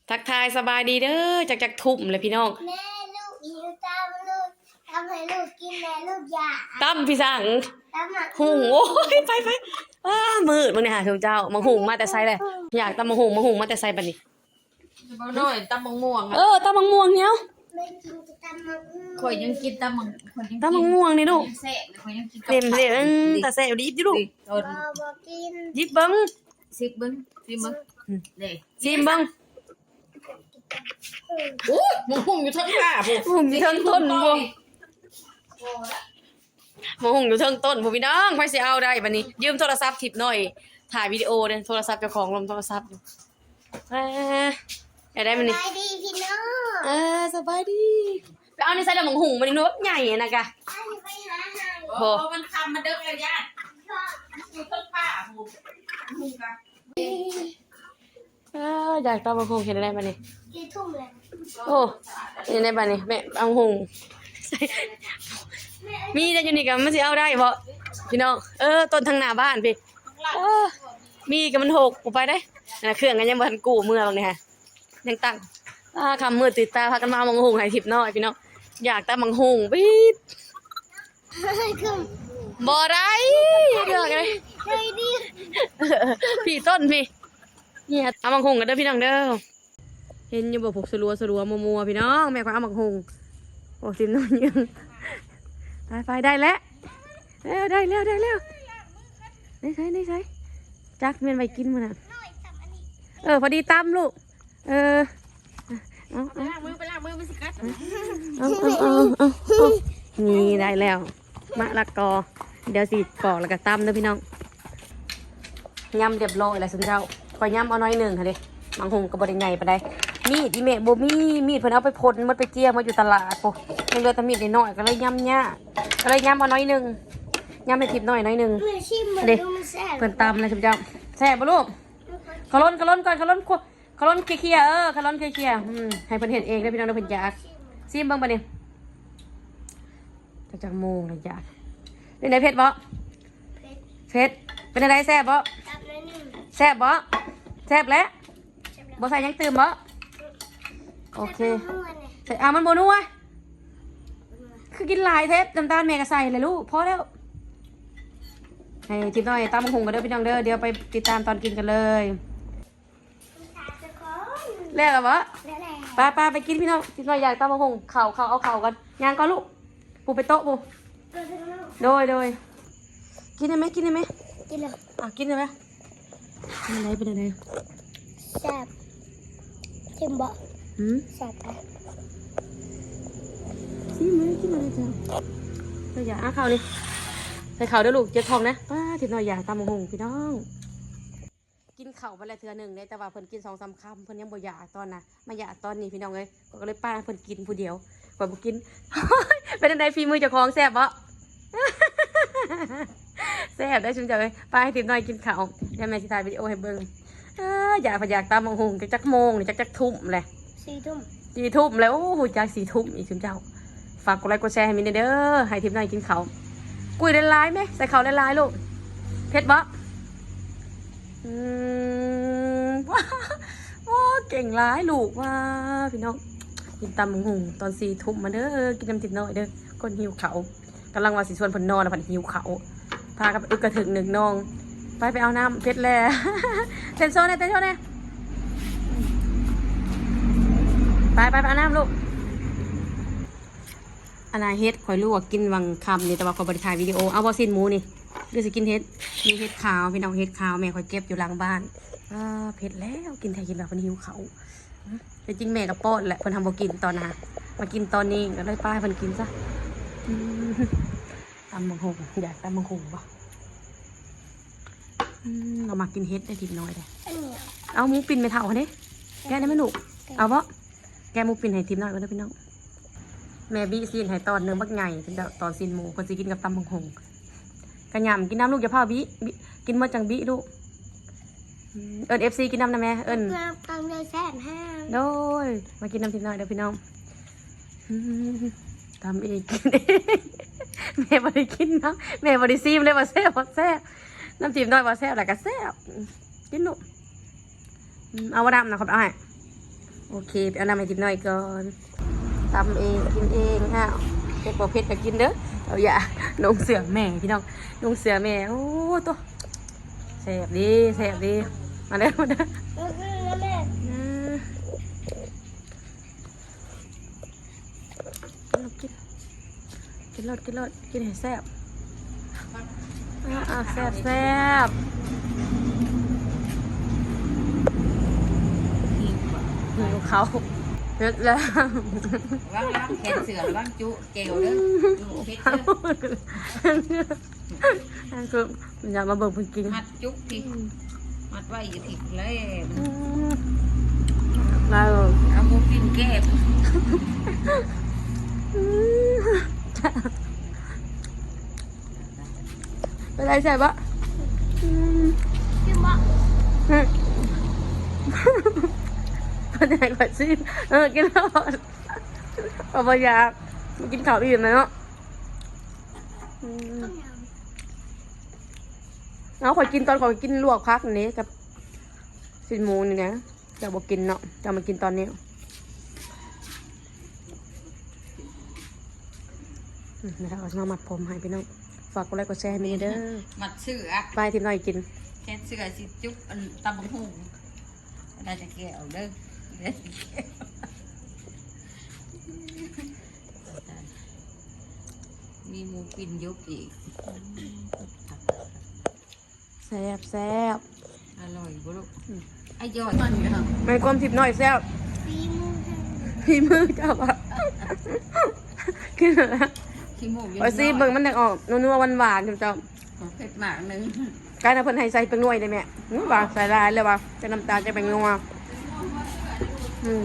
ທັກທາຍສະບາຍດີເດີ ຈັກ ຈັກທຸ່ມແລ້ວພີ່ນ້ອງ. ແມ່ລູກຫິວຕຳ ລູກຕຳໃຫ້ລູກກິນແດ່ ລູກຢາກ ຕຳພີ່ສັງ ຕຳໝາກຫຸ່ງ. ໂອ້ຍ ໄປໆ ອ້າ ມືດມື້ນີ້ຫາ ຊຸມເຈົ້າ ໝາກຫຸ່ງມາແຕ່ໃສແຫຼະ? ຢາກຕຳໝາກຫຸ່ງ ໝາກຫຸ່ງມາແຕ່ໃສບັດນີ້? ບໍ່ນ້ອຍ ຕຳໝາກມ່ວງ. ເອີ ຕຳໝາກມ່ວງເນາະ. ແມ່ກິນແຕ່ຕຳໝາກຫຸ່ງ ຂ້ອຍຍັງກິນຕຳໝາກ ຂ້ອຍຍັງ ຕຳໝາກມ່ວງນີ້ລູກ ແຊບ ຂ້ອຍຍັງກິນ ເຕັມເລີຍ. ຕາແຊບ ດິບຢູ່ລູກ. ບໍ່ ບໍ່ກິນ ດິບເບິ່ງ ຊິມເບິ່ງ ຊິມເບິ່ງ. ອືມ ເດ້ ຊິມເບິ່ງ. ໂອ້ຍ ໝາກຫຸ່ງຢູ່ເທິງຟ້າພຸ້ນ ໝາກຫຸ່ງຢູ່ເທິງຕົ້ນພຸ້ນ ໝາກຫຸ່ງຢູ່ເທິງຕົ້ນພຸ້ນພີ່ນ້ອງ. ໃຜຊິເອົາໄດ້ບັດນີ້? ຢືມໂທລະສັບທິບນ້ອຍຖ່າຍວິດີໂອເດ້ ໂທລະສັບເຈົ້າຂອງລົມໂທລະສັບຢູ່. ເອີ ຢາກໄດ້ບັດນີ້ ສະບາຍດີພີ່ນ້ອງ. ເອີ ສະບາຍດີ. ໄປເອົາໃນໃສລະໝາກຫຸ່ງບັດນີ້ເນາະ ໃຫຍ່ຫັ້ນນະກະ. ບໍ່ ມັນຄ່ຳ ມັນເດິກແລ້ວ ຢ້ານຢູ່ເທິງຟ້າພຸ້ນ ໝາກຫຸ່ງກະ. ເອີ ຢາກຕຳໝາກຫຸ່ງ ເຮັດແນວໃດບັດນີ້? ໂອ້ ເຮັດແນວໃດບັດນີ້? ແມ່ ຕຳໝາກຫຸ່ງ ມີແຕ່ຢູ່ນີ້ກະມັນຊິເອົາໄດ້ບໍ່ພີ່ນ້ອງ? ເອີ ຕົ້ນທາງໜ້າບ້ານພີ້ ເອີ ມີກະມັນຫົກ ບໍ່ໄປເດ້. ອັນນັ້ນເຄື່ອງກະຍັງບໍ່ທັນກູ້ເມືອບັກນີ້ຫາ ຍັງຕັ້ງ. ອ້າ ຄ່ຳມືດຕື່ນຕາ ພາກັນມາເອົາໝາກຫຸ່ງໃຫ້ທິບນ້ອຍພີ່ນ້ອງ. ຢາກຕຳໝາກຫຸ່ງ ບີດ ບໍ່ໄດ້ ເລືອກໄດ້ ໄດ້ດິ ພີ້ຕົ້ນພີ້. ເອົາໝາກຫຸ່ງກັນເດີພີ່ນ້ອງເດີ. ເຫັນຢູ່ບໍ່ ພວກສະຫຼົວໆ ມົວໆ ພີ່ນ້ອງ. ແມ່ຂ້ອຍເອົາໝາກຫຸ່ງ ໂອ້ ຊິມນ້ອຍຍັງ ໄປໆ ໄດ້ແລ້ວ ເອີ ໄດ້ແລ້ວ ໄດ້ແລ້ວ. ໃນໃສ ໃນໃສ? ຈັກແມ່ນໄວ້ກິນມື້ນັ້ນ. ເອີ ພໍດີຕຳລູກ. ເອີ ເອົາ ໄປລ້າງມື ໄປລ້າງມື ມັນຊິກັດ. ເອົາ ເອົາ ເອົາ ເອົາ ນີ້ໄດ້ແລ້ວ ມະລະກອ. ດຽວຊິປອກແລ້ວກະຕຳເດີພີ່ນ້ອງ. ຍຳຮຽບຮ້ອຍແລ້ວຊຸມເຈົ້າ. ຂ້ອຍຍຳເອົາໜ້ອຍໜຶ່ງຫັ້ນເດ້ ໝາກຫຸ່ງກະບໍ່ໄດ້ໃຫຍ່ປານໃດ. ມີດອີ່ແມ່ບໍ່ມີ ມີດເພິ່ນເອົາໄປພົ່ນໝົດ ໄປເຈຍໝົດຢູ່ຕະຫຼາດພຸ້ນ. ຍັງເຫຼືອແຕ່ມີດນ້ອຍໆ ກະເລີຍຍຳຍາກ ກະເລີຍຍຳເອົາໜ້ອຍໜຶ່ງ ຍຳໃຫ້ທິບນ້ອຍໜ້ອຍໜຶ່ງ. ແມ່ຊີມເບິ່ງ ເດ້ ດູມັນແຊບ ເພິ່ນຕຳແລ້ວຊຸມເຈົ້າ. ແຊບບໍ່ລູກ? ຂະຫຼົ່ນ ຂະຫຼົ່ນກ່ອນ ຂະຫຼົ່ນ ຂະຫຼົ່ນເຄຍໆ ເອີ ຂະຫຼົ່ນເຄຍໆ. ອືມ ໃຫ້ເພິ່ນເຮັດເອງເດີພີ່ນ້ອງເດີ ເພິ່ນຢາກ. ຊີມເບິ່ງບັດນີ້ ຈັກ ຈັກໂມງແລ້ວຢາກ. ເປັນໃດ ເຜັດບໍ່? ເຜັດ ເຜັດ. ເປັນໃດ ແຊບບໍ່? ແຊບບໍ່? ແຊບແຫຼະ. ບໍ່ໃສ່ຫຍັງຕື່ມບໍ່? ໂອເຄ ໃສ່ ອ້າວ ມັນບໍ່ນົວ ຄືກິນຫຼາຍແທ້. ນ້ຳຕານແມ່ກະໃສ່ແຫຼະລູກ ພໍແລ້ວ. ໃຫ້ທິບນ້ອຍຕຳໝາກຫຸ່ງກັນເດີພີ່ນ້ອງເດີ ດຽວໄປຕິດຕາມຕອນກິນກັນເລີຍ. ແລ້ວລະບໍ່? ແລ້ວແຫຼະ ໄປໆ ໄປກິນພີ່ນ້ອງ. ທິບນ້ອຍຢາກຕຳໝາກຫຸ່ງ ເຂົ້າ ເຂົ້າ ເອົາເຂົ້າກ່ອນ ຍ່າງກ່ອນລູກ. ປູໄປໂຕະປູ. ໂດຍ ໂດຍ ກິນໄດ້ໄໝ? ກິນໄດ້ໄໝ? ກິນແລ້ວ ອ່ະ ກິນໄດ້ໄໝ? ເປັນຈັ່ງໃດ ເປັນຈັ່ງໃດ? ແຊບ. ຊີມບໍ່? ຫືມ? ແຊບປະ? ຊີມເລີຍ ກິນເລີຍຈ້າ. ເຈົ້າຢາກ ອ່ະ ເຂົ້ານີ້ ໃສ່ເຂົ້າເດີລູກ ເຈັບທ້ອງນະ. ປ້າ ທິບນ້ອຍຢາກຕຳໝາກຫຸ່ງພີ່ນ້ອງ. ກິນເຂົ້າໄປແລ້ວເທື່ອໜຶ່ງເດ້ ແຕ່ວ່າເພິ່ນກິນສອງສາມຄຳ ເພິ່ນຍັງບໍ່ຢາກຕອນນະ ມາຢາກຕອນນີ້ພີ່ນ້ອງເອີຍ. ຂ້ອຍກະເລີຍປ້າໃຫ້ເພິ່ນກິນຜູ້ດຽວ ຂ້ອຍບໍ່ກິນ. ເປັນຈັ່ງໃດ ຝີມືເຈົ້າຂອງແຊບບໍ່? ແຊບໄດ໋ຊຸມເຈົ້າເອີຍ. ປ້າໃຫ້ທິບນ້ອຍກິນເຂົ້າ ດຽວແມ່ຊິຖ່າຍວິດີໂອໃຫ້ເບິ່ງ. ເອີ ຢາກ ຢາກຕຳໝາກຫຸ່ງ. ຈັກ ຈັກໂມງນີ້ ຈັກ ຈັກທຸ່ມແຫຼະ? ສີ່ທຸ່ມ ສີ່ທຸ່ມແລ້ວ. ໂອ້ ຮູ້ຈັກສີ່ທຸ່ມອີກຊຸມເຈົ້າ. ຝາກກົດໄລກົດແຊໃຫ້ມິນແດ່ເດີ ໃຫ້ທິບນ້ອຍກິນເຂົ້າ. ກຸ້ຍຫຼາຍໆແມ ໃສ່ເຂົ້າຫຼາຍໆລູກ. ເຜັດບໍ່? ອືມ ໂອ້ ເກັ່ງຫຼາຍລູກ. ວ້າ ພີ່ນ້ອງ ກິນຕຳບັກຫຸ່ງຕອນສີ່ທຸ່ມ ມາເດີ ກິນນຳທິບນ້ອຍເດີ ຄົນຫິວເຂົ້າ. ກຳລັງວ່າຊິຊວນເພິ່ນນອນ ລະພັດຫິວເຂົ້າ ພາກັນໄປອຶກກະເຖິກໜຶ່ງໜອງ. ໄປ ໄປເອົານ້ຳ ເຜັດແລ້ວ. ເຕັ້ນໂຊແດ່ ເຕັ້ນໂຊແດ່. ໄປ ໄປ ໄປເອົານ້ຳລູກ. ອັນນ່າ ເຫັດຂ້ອຍລວກກິນຫວ່າງຄ່ຳນີ້ ແຕ່ວ່າຂ້ອຍບໍ່ໄດ້ຖ່າຍວິດີໂອ. ເອົາບໍ່ ຊີ້ນໝູນີ້ ຫຼືຊິກິນເຫັດ? ມີເຫັດຂາວພີ່ນ້ອງ ເຫັດຂາວ ແມ່ຂ້ອຍເກັບຢູ່ຫຼັງບ້ານ. ອ້າ ເຜັດແລ້ວ ກິນແທ້ກິນວ່າເພິ່ນຫິວເຂົ້າ. ແຕ່ຈິງແມ່ກະປ້ອນແຫຼະ ເພິ່ນທຳບໍ່ກິນຕອນນັ້ນ ມາກິນຕອນນີ້ ກະເລີຍປ້າໃຫ້ເພິ່ນກິນຊະ. ອືມ ຕຳບັກຫຸ່ງ ຢາກຕຳບັກຫຸ່ງບໍ່? ອືມ ລາວມັກກິນເຫັດໄດ໋ ທິບນ້ອຍເດ້. ອັນນີ້ ເອົາໝູປີ້ນແມ່ເຖົ້າຫັ້ນເດ້ ແກະໄດ້ໄໝລູກ? ແກະ ເອົາບໍ່? ແກະໝູປີ້ນໃຫ້ທິບນ້ອຍກ່ອນເດີພີ່ນ້ອງ. ແມ່ບິຊີ້ນໃຫ້ຕອນໜຶ່ງບັກໃຫຍ່ ເປັນຕອນຊີ້ນໝູ ເພິ່ນຊິກິນກັບຕຳບັກຫຸ່ງ. ກະຫຍ້ຳກິນນຳລູກ ຢ່າຟ້າວບິ ບິ ກິນໝົດຈັ່ງບິລູກ. ອືມ ເອີ້ນເອັຟຊີກິນນຳນະແມ່ ເອີ້ນ ຕຳແຊບແຮງ. ໂດຍ ມາກິນນຳທິບນ້ອຍເດີພີ່ນ້ອງ. ອືມ ຕຳເອງ ກິນເອງ ແມ່ບໍ່ໄດ້ກິນນຳ ແມ່ບໍ່ໄດ້ຊີມເລີຍວ່າແຊບບໍ່ແຊບ. ນຳທິບນ້ອຍວ່າແຊບ ແລ້ວກະແຊບ. ອືມ ກິນລູກ. ອືມ ເອົາບໍ່ ນ້ຳນະ ຂ້ອຍເອົາໃຫ້. ໂອເຄ ໄປເອົານ້ຳໃຫ້ທິບໜ້ອຍກ່ອນ. ຕຳເອງ ກິນເອງ. ອ້າວ ເຜັດບໍ່ເຜັດກໍກິນເດີ້. ເອົາຢາ ນຸ່ງເສື້ອແມ່ພີ່ນ້ອງ ນຸ່ງເສື້ອແມ່. ໂອ້ ໂຕ ແຊບເດ້ ແຊບເດ້. ມາເດີ້ ມາເດີ້. ເອີ ກິນ ກິນໂລດ ກິນໂລດ ກິນໃຫ້ແຊບ. ອ່າ ແຊບ ແຊບ. ຫິວເຂົ້າ ເຜັດແລ້ວ. ລະວັງ ລະວັງແຂນເສື້ອ ລະວັງຈຸແກວເດີ້. ເຜັດເດີ້. ອັນຄື ຢາກມາເບິ່ງເພິ່ນກິນ. ມັດຈຸກພີ້ ອືມ ມັດໄວ້ຢູ່ພີ້ແລ້ວ. ອືມ ເອົາໝູປີ້ງແກ້ມ. ອືມ ເປັນໄດ ແຊບບໍ່? ອືມ ກິນບໍ່? ອືມ ເພິ່ນໃຫ້ຂ້ອຍຊີມ. ເອີ ກິນໂລດ ເພາະບໍ່ຢາກ ກິນເຂົ້າອີ່ມແລ້ວເນາະ. ອືມ ເອົາ ຂ້ອຍກິນຕອນຂ້ອຍກິນລວກຜັກນີ້ກັບຊີ້ນໝູນີ້ນະ. ເຈົ້າບໍ່ກິນເນາະ ເຈົ້າມາກິນຕອນນີ້. ອືມ ແມ່ເຖົ້າເອົາມາມັດຜົມໃຫ້ພີ່ນ້ອງ. ຝາກກົດໄລກົດແຊໃຫ້ແມ່ເດີ້. ມັດເສື້ອ ໄປທີມນ້ອຍກິນ ແຂນເສື້ອຊິຈຸກ ອັນ ຕຳບັກຫຸ່ງ. ໄດ້ແຕ່ແກະເອົາເດີ້. ມີໝູປີ້ງຢູ່ອີກ. ແຊບ ແຊບ. ອະລ່ອຍບໍ່ລູກ? ອືມ ອະຢອຍ. ແມ່ນຄວາມທິບນ້ອຍແຊບ ຝີມື ຝີມືເຈົ້າອະ. ກິນແລ້ວ ຂີ້ມູກ ວ່າຊີມເບິ່ງ ມັນໄດ້ອອກນົວໆ ຫວານໆ ເຈົ້າ. ເຜັດມາກໜຶ່ງ ກາຍນະ ເພິ່ນໃຫ້ໃສ່ແປ້ງນົວໄດ້ແມ່. ຫື ວ່າໃສ່ຫຼາຍແລ້ວວ່າ ໃສ່ນ້ຳຕານ ໃສ່ແປ້ງນົວ. ອືມ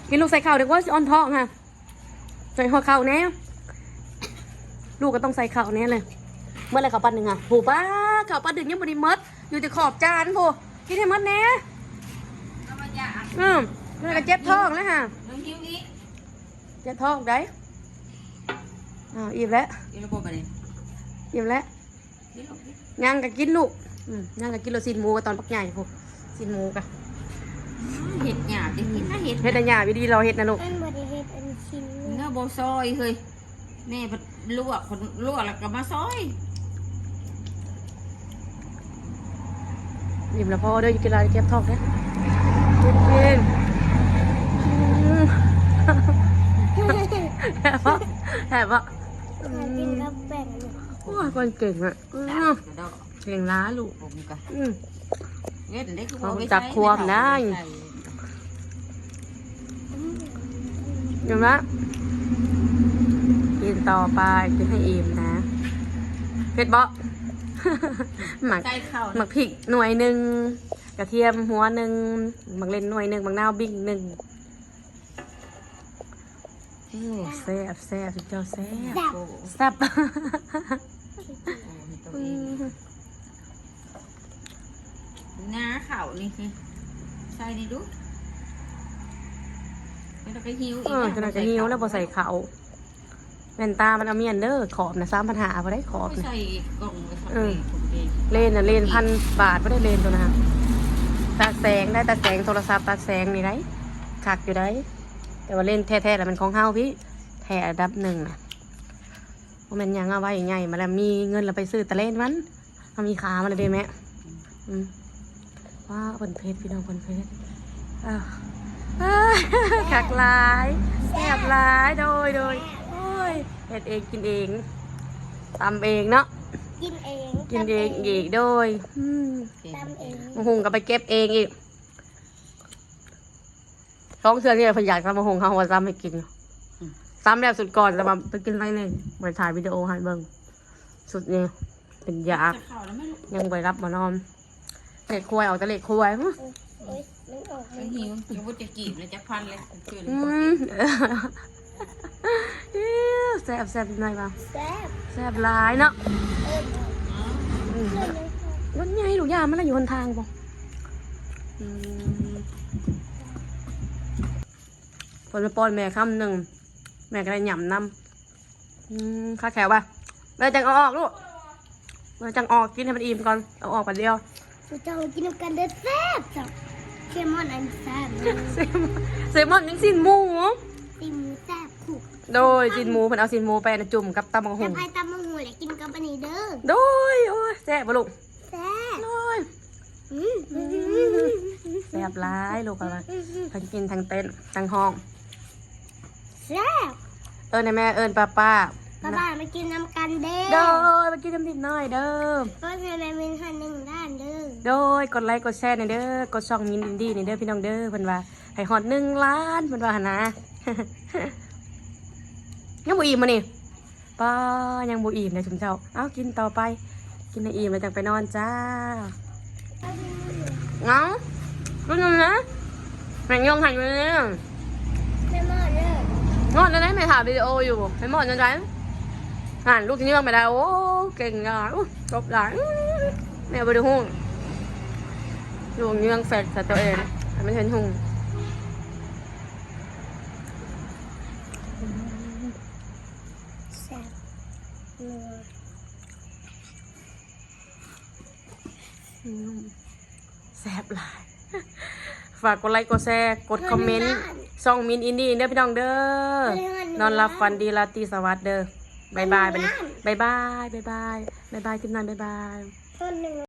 ກິນລູກ ໃສ່ເຂົ້າເດີ້ ວ່າຊິອ່ອນທ້ອງຫັ້ນ. ໃສ່ຫົວເຂົ້າແດ່ ລູກກໍຕ້ອງໃສ່ເຂົ້າແດ່ເລີຍ. ເໝິດແລ້ວເຂົ້າປັດໜຶ່ງຫະ. ໂຫ ປ້າ ເຂົ້າປັດໜຶ່ງຍັງບໍ່ໄດ້ໝົດ ຢູ່ແຕ່ຂອບຈານພຸ້ນ. ກິນໃຫ້ໝົດແດ່. ອືມ ມັນກໍເຈັບທ້ອງແລ້ວຫະ. ເຈັບທ້ອງໄດ໋. ອ້າວ ອີ່ມແລ້ວ ອີ່ມແລ້ວບໍ່ບັດນີ້? ອີ່ມແລ້ວ. ຍັງກໍກິນລູກ. ອືມ ຍັງກໍກິນໂລດ. ຊີ້ນໝູກໍຕອນບັກໃຫຍ່ພຸ້ນ ຊີ້ນໝູກໍ. ເຮັດຫຍາບເດ້ ເຮັດ ເຮັດຫຍາບອີ່ຫຼີ ລາວເຮັດນະລູກ. ມັນບໍ່ໄດ້ເຮັດອັນຊີ້ນ ເນາະ ບໍ່ຊອຍເຮີ້ຍ. ແມ່ພັດລວກ ຄົນລວກແລ້ວກໍມາຊອຍ. ອີ່ມແລ້ວພໍເດີ້ ຢ່າກິນຫຼາຍ ເຈັບທ້ອງເດີ້. ກິນ ກິນ. ອືມ ແຊບບໍ່? ກິນກັບແປ້ງ. ໂອ້ຍ ຄົນເກັ່ງອະ. ອືມ ເກັ່ງຫຼາຍລູກ. ອືມ ເວັນໄດ້ຄືບໍ່ໄປໃສ່ ຈັບຄວາມໄດ້. ເຫັນບໍ່? ກິນຕໍ່ໄປ ກິນໃຫ້ອີ່ມນະ. ເຜັດບໍ່? ໝາກ ໃສ່ເຂົ້າ ໝາກພິກໜ່ວຍໜຶ່ງ, ກະທຽມຫົວໜຶ່ງ, ໝາກເລັ່ນໜ່ວຍໜຶ່ງ, ໝາກນາວບິ້ງໜຶ່ງ. ໂອ້ ແຊບ ແຊບ ເຈົ້າແຊບ ແຊບ ໂອ້ ໂຕເອງ ອືມ ງາເຂົ້ານີ້ ໃສ່ນີ້ດູ. ແລ້ວກໍຫິວອີກ ເອີ ຈັ່ງໃດກໍຫິວແລ້ວ ບໍ່ໃສ່ເຂົ້າ. ແວ່ນຕາມັນອາມຽນເດີ ຂອບນະ ສາມພັນຫ້າ ບໍ່ໄດ້ຂອບນະ. ໃສ່ກ່ອງໄວ້ ເອີ ເລນນະ ເລນພັນບາດ ບໍ່ໄດ້ເລນໂຕນະ. ຕັດແສງໄດ້ ຕັດແສງໂທລະສັບ ຕັດແສງນີ້ໄດ້ ຄັກຢູ່ໄດ໋. ແຕ່ວ່າເລນແທ້ໆ ລະແມ່ນຂອງເຮົາພີ້ ແທ້ລະດັບໜຶ່ງນະ. ບໍ່ແມ່ນຫຍັງ ເອົາໄວ້ໃຫຍ່ມາແລ້ວ ມີເງິນລະໄປຊື້ຕະເລນມັນ ເຮົາມີຂາມັນລະເດ້ແມ່. ອືມ ວ້າວ ເພິ່ນເຜັດ ພີ່ນ້ອງ ເພິ່ນເຜັດ. ອ້າວ ເອີຍ ຄັກຫຼາຍ ແຊບຫຼາຍ. ໂດຍ ໂດຍ ໂອ້ຍ ເຮັດເອງກິນເອງ ຕຳເອງເນາະ ກິນເອງ ກິນເອງອີກ. ໂດຍ ອືມ ຕຳເອງ ໝາກຫຸ່ງກໍໄປເກັບເອງອີກ. ສອງເທື່ອນີ້ເພິ່ນຢາກຕຳບັກຫຸ່ງ ເຮົາວ່າຕຳໃຫ້ກິນ. ອືມ ຕຳແລ້ວສຸດກ່ອນ ແຕ່ວ່າໄປກິນໄວ້ເລີຍ ບໍ່ໄດ້ຖ່າຍວິດີໂອໃຫ້ເບິ່ງ. ສຸດນີ້ເປັນຢາກ ຍັງບໍ່ໄດ້ຫຼັບບໍ່ນອນ. ເລກຄວາຍ ອອກແຕ່ເລກຄວາຍ. ໂອ້ຍ ມັນອອກ ມັນຫິວ ຍັງບໍ່ໄດ້ກີບເລີຍ ຈັກພັນເລີຍ. ອືມ ແຊບ ແຊບໜ້ອຍວ່າ ແຊບ ແຊບຫຼາຍເນາະ. ເອີ ອືມ ມັນໃຫຍ່ລູກ ຢ່າ ມັນຢູ່ຫົນທາງບໍ່. ອືມ ເພິ່ນມາປ້ອນແມ່ຄຳໜຶ່ງ ແມ່ກໍໄດ້ຫຍ້ຳນຳ. ອືມ ຄາແຂວວ່າ ແມ່ຈັ່ງເອົາອອກລູກ ແມ່ຈັ່ງອອກ ກິນໃຫ້ມັນອີ່ມກ່ອນ ເອົາອອກບາດດຽວ. ເຈົ້າກິນນຳກັນເດີ ແຊບ. ເຊມອນອັນແຊບເລີຍ ເຊມອນ ເຊມອນຍັງຊີ້ນໝູ ຊີ້ນໝູແຊບຄຸກ ໂດຍ ຊີ້ນໝູ ເພິ່ນເອົາຊີ້ນໝູໄປອັນຈຸ່ມກັບຕຳບັກຫຸ່ງ ແຊບ ໃຜຕຳບັກຫຸ່ງແຫຼະ ກິນກັບອັນນີ້ເດີ ໂດຍ ໂອ້ຍ ແຊບບໍ່ລູກ? ແຊບ ໂອ້ຍ ອືມ ແຊບຫຼາຍລູກ ເພິ່ນວ່າ ອືມ ເພິ່ນກິນທັງເຕັ້ນທັງຮ້ອງ ແຊບ ເອີ້ນໃຫ້ແມ່ ເອີ້ນປ້າໆ ປ້າໆ ມາກິນນຳກັນເດີ ໂດຍ ມາກິນນຳນິດໜ້ອຍເດີ ກົດໃຫ້ແມ່ມິນຫັ້ນໜຶ່ງລ້ານເດີ ໂດຍ ກົດໄລກົດແຊແດ່ເດີ ກົດຊ່ອງມິນອິນດີ້ນີ້ເດີ ພີ່ນ້ອງເດີ ເພິ່ນວ່າໃຫ້ຮອດໜຶ່ງລ້ານ ເພິ່ນວ່າຫັ້ນນະ ຍັງບໍ່ອີ່ມບໍ່ນີ້? ປ້າ ຍັງບໍ່ອີ່ມເດ້ຊຸມເຈົ້າ ເອົາ ກິນຕໍ່ໄປ ກິນໃຫ້ອີ່ມແລ້ວຈັ່ງໄປນອນຈ້າ ເອົາ ກິນນຳນະ ແມ່ຍົງໃຫ້ຢູ່ນີ້ ແມ່ມອດເດີ ມອດແນວໃດ ແມ່ຖ່າຍວິດີໂອຢູ່ ແມ່ມອດແນວໃດ ຫັ້ນ ລູກຊິຍ່ອງໄປໄດ້ ໂອ້ ເກັ່ງຫຼາຍ ໂອ້ ຈົບຫຼາຍ ແມ່ບໍ່ໄດ້ຮູ້ ລູກຍ່ອງແຟດໃສ່ຕົວເອງ ໃຫ້ມັນເຫັນຫຸ່ງ ແຊບ ອືມ ແຊບຫຼາຍ ຝາກກົດໄລກົດແຊ ກົດຄອມເມັນ ເພິ່ນວ່າ ຊ່ອງມິນອິນດີ້ເດີພີ່ນ້ອງເດີ ເພິ່ນວ່າ ນອນຫຼັບຝັນດີລາຕີສະຫວັດເດີ ບາຍບາຍ ເພິ່ນວ່າ ບາດນີ້ ບາຍບາຍ ບາຍບາຍ ບາຍບາຍ ກິນນອນ ບາຍບາຍ ເພິ່ນວ່າ